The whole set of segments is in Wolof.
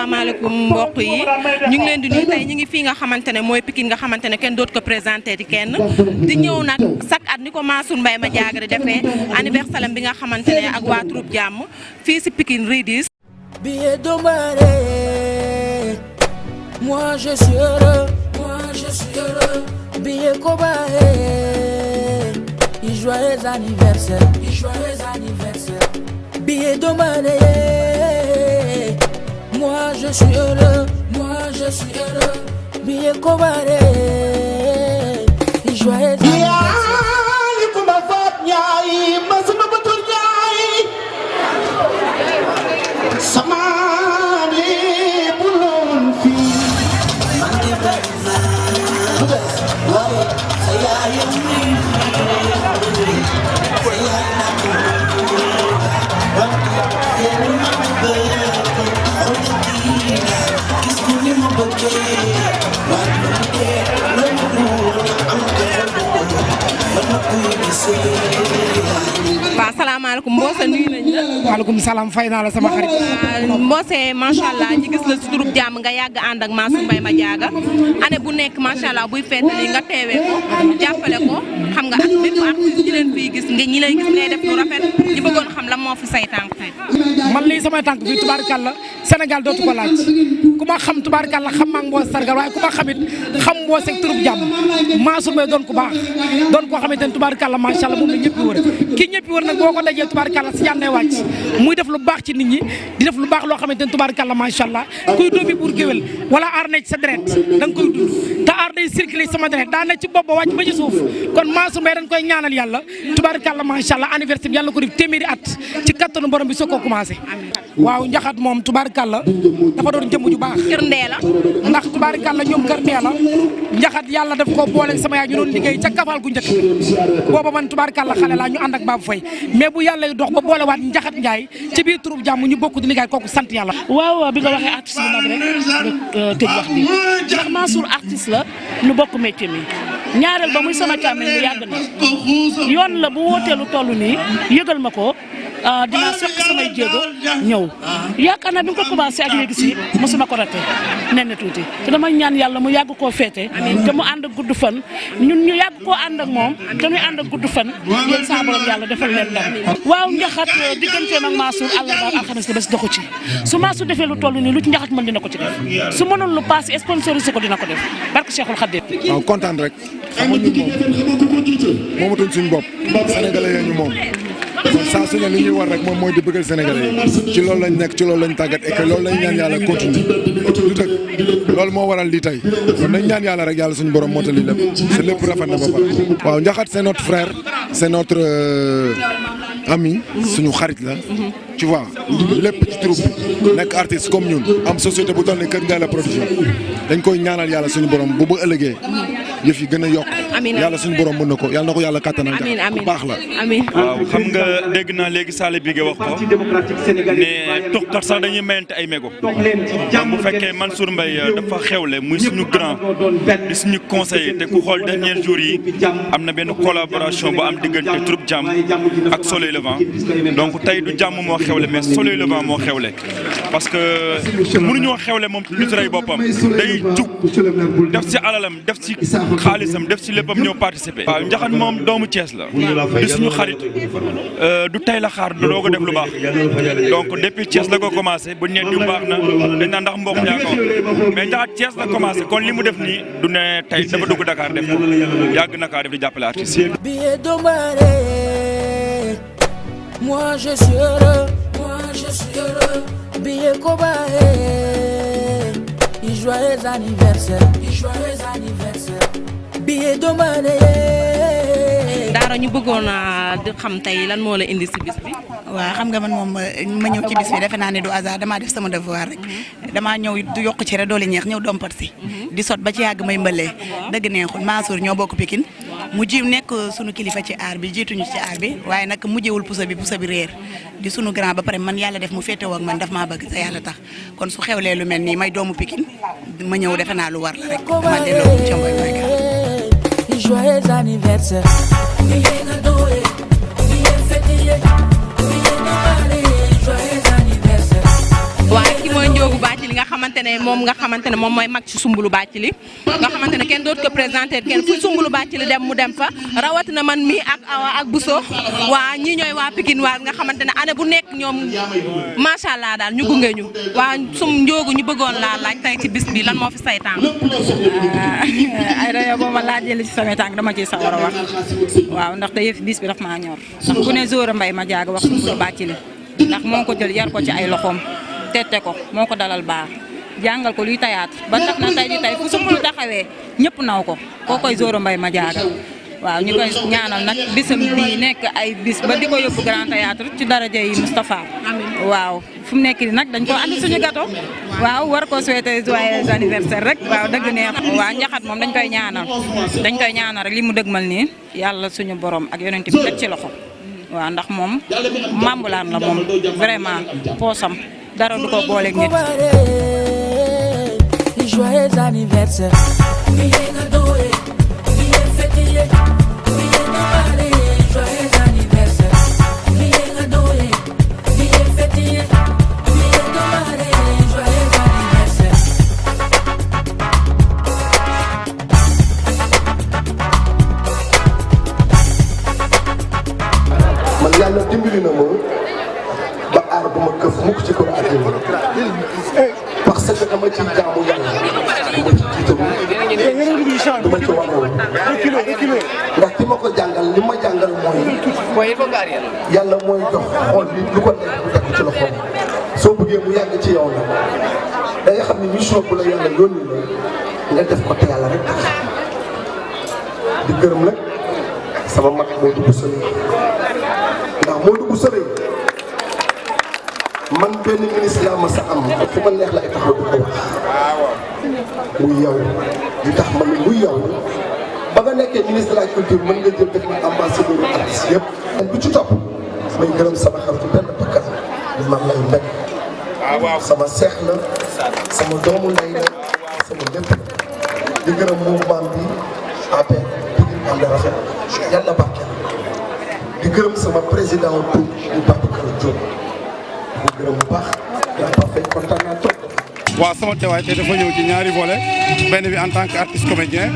asalaamaaleykum mbokk yi ñu ngi leen di nuyu tey ñu ngi fii nga xamante ne mooy Pikine nga xamante ne kenn dootu ko présenté di kenn di ñëw nag chaque at ni ko Mansour Mbaye Madiaga di defee anniversaire bi nga xamante ne ak waa troupe jàmm fii si Pikine Ridis. Billet d'Ombaré, moi je suis heureux, billet Kobaé, joyeux anniversaire, billet d'Ombaré, moi je suis heureux, billet Kobaé, joyeux anniversaire. waaw salaamaaleykum Mbose nuyu nañ la. waaleykum salaam fay naa la sama xarit. Mbose macha allah ñu gis la si troupe jàmm nga yàgg ànd ak Mansour Mbaye Madiaga année bu nekk macha allah buy feetali nga teewee ko jàppale ko xam nga ak bépp artiste ñi leen fiy gis ñi lay gis ngay def lu rafet ñu bëggoon xam lan moo fi say tànk tey. man lii samay tànk fii tubaarkàlla Sénégal dootu ko laaj ku ma xam tubaarkàlla xam maa ngi Mbose sargal waaye ku ma xamit xam Mbose ak troupe jàmm Mansour Mbaye doon ku baax doon koo xamante ne tubaarkàlla macha allah moom la ñëpp wër ki ñëpp wër nag boo ko dajee tubaarkàlla si jànnee wàcc muy def lu baax ci nit ñi di def lu baax loo xamante ne tubaarkàlla macha allah kuy doomi buur géwél wala aar na ci sa deret da nga koy dund te aar day circulé sama deret daa ne ci bopp ba wàcc ba ci suuf kon Mansour Mbaye dañ koy ñaanal yàlla tubaarkàlla macha allah anniversaire bi yàlla ko def téeméeri at ci kattanu borom bi soo ko commencé waaw njaxat moom tubaarkàlla dafa doon jëmm ju baax kër Ndeela ndax tubaarkàlla ñoom kër Ndeela njaxat yàlla daf ko boole sama yaay ñu doon liggéey ca kafal gu njëkk booba man tubaarkàlla xale laa ñu ànd ak Babou Faye mais bu yàlla yu dox ba boolewaat njaxat Njaay ci biir troupe jàmm ñu bokk di liggéey kooku sant yàlla. waaw bi nga waxee artiste bu mag rek tëj wax bi ndax Mansour artiste la ñu bokk métier mi ñaareel ba muy sama càmmiñ mu yàgg na yoon la bu wooteelu toll nii yëgal ma ko dinaa soq samay jéego ñëw yaakaar naa bi nga ko commencé ak léegi si mosuma ko raté nen na tuuti te dama ñaan yàlla mu yàgg koo féete te mu ànd ak gudd fan ñun ñu yàgg koo ànd ak moom te muy ànd ak gudd fan yéen sa borom yàlla defal leen ndam waaw njaxat digganteem ak Mansour àllarba ak alxames la bés doxu ci su Mansour defee lu toll nii lu ci njaxat mën dina ko ci def su mënoon lu passé sponsorisé ko dina ko def barke Cheikhul Khadim. waaw kontaan rek xam nga ñun moom moomatuñ suñu bopp sénégalais yi ñu moom saa su ne li ñuy war rek moom mooy di bëggal sénégalais yi ci loolu lañ nekk ci loolu lañ tàggat et que loolu lañ ñaan yàlla continue du dëgg loolu moo waral lii tey kon nañ ñaan yàlla rek yàlla suñu borom mootali lépp c'est lépp rafet na ba pare waaw njaxat c'est notre frère c'est notre ami suñu xarit la tu vois lépp ci troupe bi nekk artiste comme ñun am société bu toll ni Kër Ndeela production dañ koy ñaanal yàlla suñu borom bu ba ëllëgee yëf yi gën a yokk yàlla suñu borom mën na ko yàlla na ko yàlla kattanal bu baax la waaw xam nga dégg naa léegi Sall bi nga wax ko ne tuxkat sax dañuy mayante ay mégo donc bu fekkee Mansour Mbaye dafa xewle muy suñu grand di suñu conseiller te ku xool dernier jour yi am na benn collaboration bu am diggante troupe jàmm ak Soleil Levant donc tey du jàmm moo xewle mais Soleil Levant moo xewle parce que mënuñoo xewle moom lu ci rey boppam day jug def ci alalam def ci xaalisam def ci léppam ñëw participer. waaw njaxat moom doomu Thiès la di suñu xarit du tey la xaar doo ko def lu baax donc depuis Thiès la ko commencé bu ñetti bu baax na dañ naan ndax mbokk yaa ko mais njaxat Thiès la commencé kon li mu def nii du ne tey dafa dugg Dakar def ko yàgg na kaa def di jàppale artistes yi. Billet d'Ombaré, moi je suis heureux, billet Kobaé, joyeux anniversaire, billet d'Ombaré. Daara ñu bëggoon a di xam tey lan moo la indi si bis bi. waaw xam nga man moom ma ñëw ci bis bi defe naa ne du hasard damaa def sama devoir rek damaa ñëw du yokk ci rek doole ñeex ñëw dompat si di sot ba ci yàgg may mbëlee dëgg neexul Mansour ñoo bokk Pikine mu ji nekk sunu kilifa ci aar bi jiituñu ci aar bi waaye nag mujjewul pusa bi réer di sunu grand ba pare man yàlla def mu féetewoo ak man daf maa bëgg te yàlla tax kon su xewlee lu mel nii may doomu Pikine ma ñëw defe naa lu war la rek dama delloo ca mboy mooy ga Joyeux anniversaire. waaye ki mooy Ndiogou Bathily li nga xam ne moom nga xamante ne moom mooy mag ci Soumboulou Bathily nga xamante ne kenn dootu ko présenté kenn fu Soumboulou Bathily dem mu dem fa rawatina man mii ak Awa ak Bousso waa ñii ñooy waa Pikine waa nga xamante ne année bu nekk ñoom macha allah daal ñu gunge ñu waa sum njoogu ñu bëggoon laa laaj tey ci bis bi lan moo fi say tànk. ay rajo boo ma laajee li ci samay tànk dama ciy sawar a wax waaw ndax yëf bis bi daf maa ñor ndax ku ne Zora Mbaye Madiaga wax Soumboulou Bathily ndax moo ko jël yar ko ci ay loxoom tette ko moo ko dalal baax jàngal ko luy théâtre ba tax na tey di tey fu Soumboulou taxawee ñëpp naw ko koo koy Zora Mbaye Madiaga waaw ñu koy ñaanal nag bisam bii nekk ay bis ba di ko yóbbu grand théâtre ci daraja yi Moustapha waaw fu mu nekk nii nag dañ ko andi suñu gâteau waaw war ko souhaiter joyeux anniversaire rek waaw dëgg neex waaw njaxat moom dañ koy ñaanal rek li mu dëgmal nii yàlla suñu borom ak yonent bi teg ci loxo waaw ndax moom mambulaan la moom vraiment poosam dara du ko booleeg nit. Joyeux anniversaire. man yàlla dimbali na ma ba aar bu ma këf mukk ci kër àddina parce que dama ciy jaamu yàlla du ma ci jiitalu du ma ci wanewu ndax ki ma ko jàngal li ma jàngal mooy yàlla mooy jox xool bi lu ko nekk bu tegu ci loxoom soo bëggee mu yàgg ci yow la da nga xam ne mission bu la yàlla yónni la nga def ko te yàlla rek tax di gërëm nag sama mag moo dugg sëriñ ndax moo dugg sëriñ man benn ministre laa ma sa am fu ma neex la ay taxaw di ko wax muy yow li tax ma ne muy yow ba nga nekkee ministre de la culture mën nga jël def na ambassadeur artiste yëpp bu ci topp may gërëm sama xaritu benn bakkan di man lay mbekk sama seex la sama doomu ndey la sama lépp di gërëm mouvement bi APR Pikine ànd rafet yàlla barkeel di gërëm sama président bu Babacar Diop di gërëm bu baax yaa Pape Faye kontaan naa trop. waaw sama teewaay tey dafa ñëw ci ñaari volet benn bi en tant que artiste comédien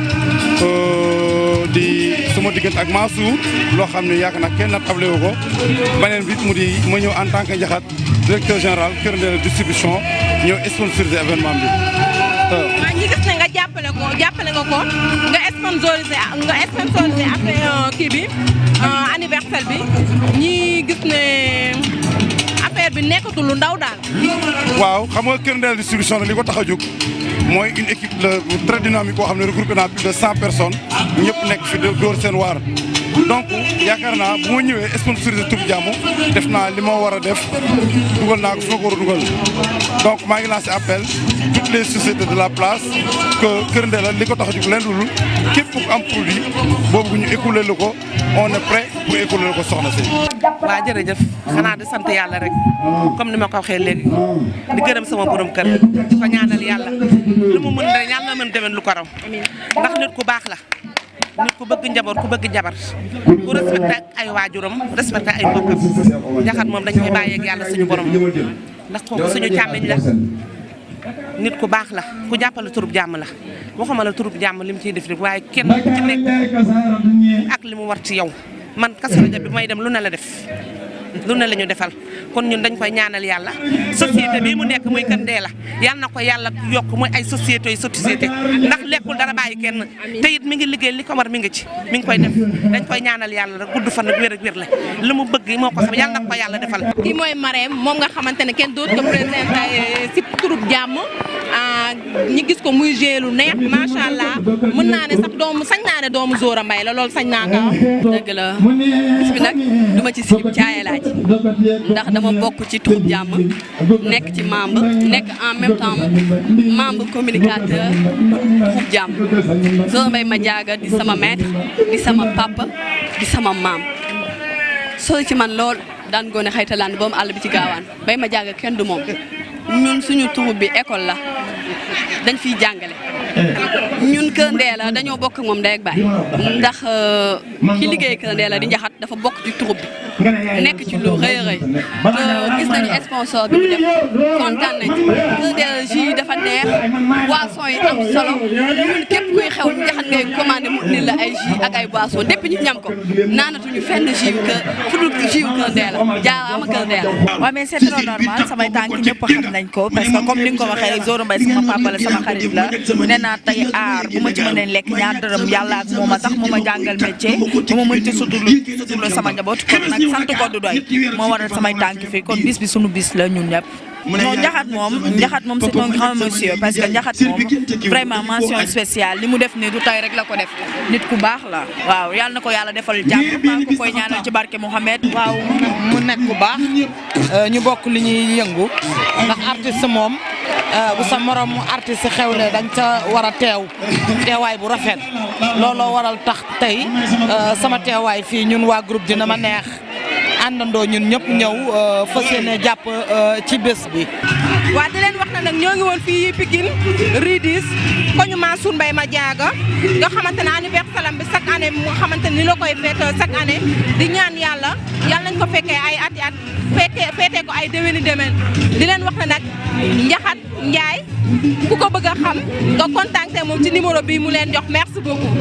di sama diggante ak Mansour loo xam ne yaakaar naa kenn natable wu ko beneen bi mu di ma ñëw en tant que njaxat directeur général Kër Ndella distribution ñëw sponsoriser événement bi. waaw ñi gis ne nga jàppale nga ko nga sponsorisé après kii bi anniversaire bi ñi gis ne affaire bi nekkatul lu ndaw daal. waaw xam nga Kër Ndella distribution li ko tax a jóg mooy une équipe très dynamique boo xam ne regroupé naa plus de 100 personnes ñëpp nekk fi dóor seen waar. donc yaakaar naa bu ma ñëwee sponsorisé Tub Jàmm def naa li ma war a def dugal naa ko fi ma ko war a dugal donc maa ngi lancé appel toutes les sociétés de la place que Kër Ndella li ko tax a jóg leen dul képp ku am produit boobu ñu écoulé la ko on est prêt pour écouler la ko soxna si. waaw jërëjëf xanaa di sant yàlla rek comme ni ma ko waxee léegi di gërëm sama borom kër di ko ñaanal yàlla lu mu mën rek yàlla na mën dewen lu ko raw ndax nit ku baax la. nit ku bëgg njaboot ku bëgg jabar ku respecté ay waajuram respecté ay mbokkam njaxat moom dañ koy bàyyeeg yàlla suñu borom ndax kooku suñu càmmiñ la nit ku baax la ku jàppale turub jàmm la waxuma la turub jàmm li mu ciy def rek waaye kenn ci nekk ak li mu war ci yow man Kazu Rajab bi may dem lu ne la def lu ne la ñu defal kon ñun dañ koy ñaanal yàlla société bii mu nekk muy Kër Ndella yal na ko yàlla yokk muy ay société ndax lekkul dara bàyyi kenn te it mi ngi liggéey li ko war mi ngi ci mi ngi koy def dañ koy ñaanal yàlla rek gudd fan ak wér ak wér la lu mu bëgg moo ko xam yal na ko yàlla defal. kii mooy Marème moom nga xamante ne kenn dootu ko présenté si turub jàmm ñi gis ko muy joué lu neex macha allah mën naa ne sax sañ naa ne doomu Zora Mbaye la loolu sañ naa ko. dëgg la bis bi nag du ma ci silib caaye laaj ndax dama bokk ci turub jàmm nekk ci membre nekk en même temps membre communicateur turub jàmm Zora Mbaye Madiaga di sama maître di sama papa di sama maam sori ci man lool daan goone xaytalaan boobu àll bi ci gaawaan Mbaye Madiaga kenn du moom ñun suñu turub bi école la dañ fiy jàngale ñun Kër Ndeela dañoo bokk moom ndey ak baay ndax ki liggéey Kër Ndeela di njaxat dafa bokk ci troupe bi nekk ci lu rëy a rëy gis nañu sponsor bi mu def kontaan nañ Kër Ndeela jus dafa neex boisson yi am solo ñun képp kuy xew njaxat ngay commandé mu indil la ay jus ak ay boisson depuis ñu ñam ko naanatuñu fenn jus yu kër fu dul jus yu Kër Ndeela jaaraama Kër Ndeela. waaw mais c'est trop normal samay tànk ñëpp xam nañ ko parce que comme ni nga ko waxee rek Zoro Mbaye sama papa la sama xarit la nee naa tey aar bu ma ci mënee lekk ñaar dërëm yàlla ak moom a tax moo ma jàngal métier bu ma mën ci suturlu sama njaboot kon nag sant ko du doy moo waral samay tànk fii kon bis bi sunu bis la ñun ñëpp. non njaxat moom c'est un grand monsieur parce que njaxat moom vraiment mention spéciale li mu def ni du tay rek la ko def nit ku baax la waaw yàlla na ko yàlla defal jàmm maa ngi ko koy ñaanal ci barke Mouhamed. waaw mu nekk ku baax ñu bokk li ñuy yëngu ndax artiste moom bu sa morom artiste xewle dañ ca war a teewaay bu rafet looloo waral tax tey sama teewaay fii ñun waa groupe Dina Ma Neex àndandoo ñun ñëpp ñëw fas yéene jàpp ci bés bi. waa di leen wax na nag ñoo ngi woon fii Pikine Rue 10 koñu Mansour Mbaye Madiaga nga xamante ne anniversaire bi chaque année mu nga xamante ni la koy fête chaque année di ñaan yàlla nañ ko fekkee ay ati at feetee ko ay déwéni déwén di leen wax na nag Njaxat Njaay ku ko bëgg a xam nga contacter moom ci numéro bii mu leen jox merci beaucoup.